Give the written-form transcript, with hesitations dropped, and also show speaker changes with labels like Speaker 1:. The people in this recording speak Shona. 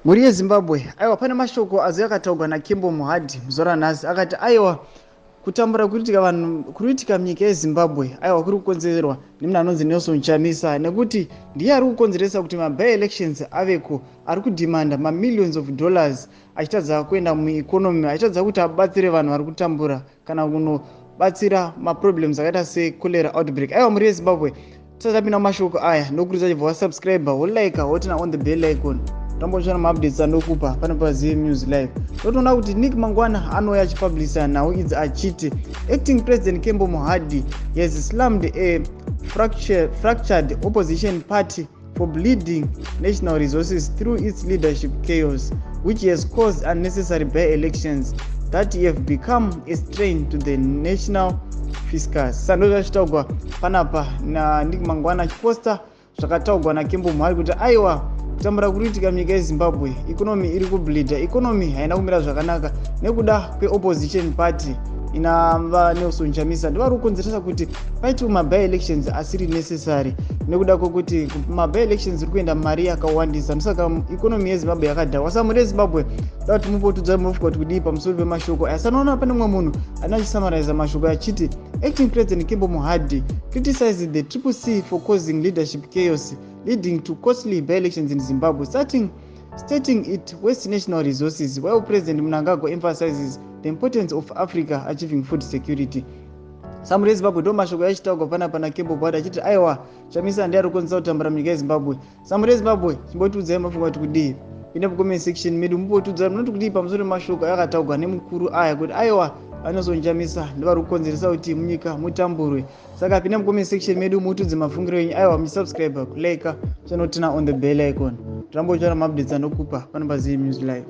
Speaker 1: Mhuri yeZimbabwe, aiwa, pane mashoko azo yakataurwa naKembo Mohadi muzuva ranhasi. Akati aiwa, kutambura kuri kuitika vanhu, kuri kuitika munyika yeZimbabwe, aiwa, kuri kukonzerwa nemunhu anonzi Nelson Chamisa, nekuti ndiye ari kukonzeresa kuti maby-elections aveko. Ari kudhimanda mamillions of dollars achitadza kuenda mueconomy, achitadza kuti abatsire vanhu vari kutambura kana kunobatsira maproblems akaita secholera outbreak. Aiwa, mhuri yeZimbabwe, tisati tapinda mumashoko aya, ndokurudzira chibva wasubscribe, wolike, woturn on the bell icon, tambotsvana maupdates andokupa pano paZive News Live. Totoona kuti Nick Mangwana anouya achipublisha nhau idzi achiti acting President Kembo Mohadi has slammed a fractured opposition party for bleeding national resources through its leadership chaos, which has caused unnecessary by-elections that have become a strain to the national fiscus. Sando zvachitaurwa panapa naNick Mangwana achiposta zvakataurwa naKembo Mohadi kuti aiwa, kutambura kuri kuitika munyika yeZimbabwe, economy iri kubleeda, economy haina kumira zvakanaka nekuda kweopposition party ina vaNelson Chamisa. Ndivari kukonzeresa kuti paitiwo maby-elections asiri necessary, nekuda kwekuti maby-elections iri kuenda mari yakawandisa. Ndosaka economy yeZimbabwe yakadhakwa. Saka mhuri yeZimbabwe, da kuti mumbotiudza munofunga kuti kudii pamusoro pemashoko aya. Sanoona pane mumwe munhu ane achisummariza mashoko achiti acting President Kembo Mohadi criticized the Triple C for causing leadership chaos leading to costly by-elections in Zimbabwe, stating it wastes national resources, while President Mnangagwa emphasizes the importance of Africa achieving food security. Saka mhuri yeZimbabwe, ndo mashoko yachitaurwa panapa naKembo Mohadi achiti aiwa, Chamisa ndiye ari kukonzesa kutambura munyika yeZimbabwe. Saka mhuri yeZimbabwe, chimbotiudzai mafunga kuti kudii. Pinda mucomment section medu, mumbotiudza munoti kudii pamusoro pemashoko ayakataurwa nemukuru aya kuti aiwa, vaNelson Chamisa ndovari kukonzeresa kuti munyika mutamburwe. Saka pinda mucomment section medu, mutiudze mafungiro enyu. Aiwa, muchisubscribe, kulike, chanoturn on the bell icon, tirambotsvara maupdates anokupa pano paZive News Live.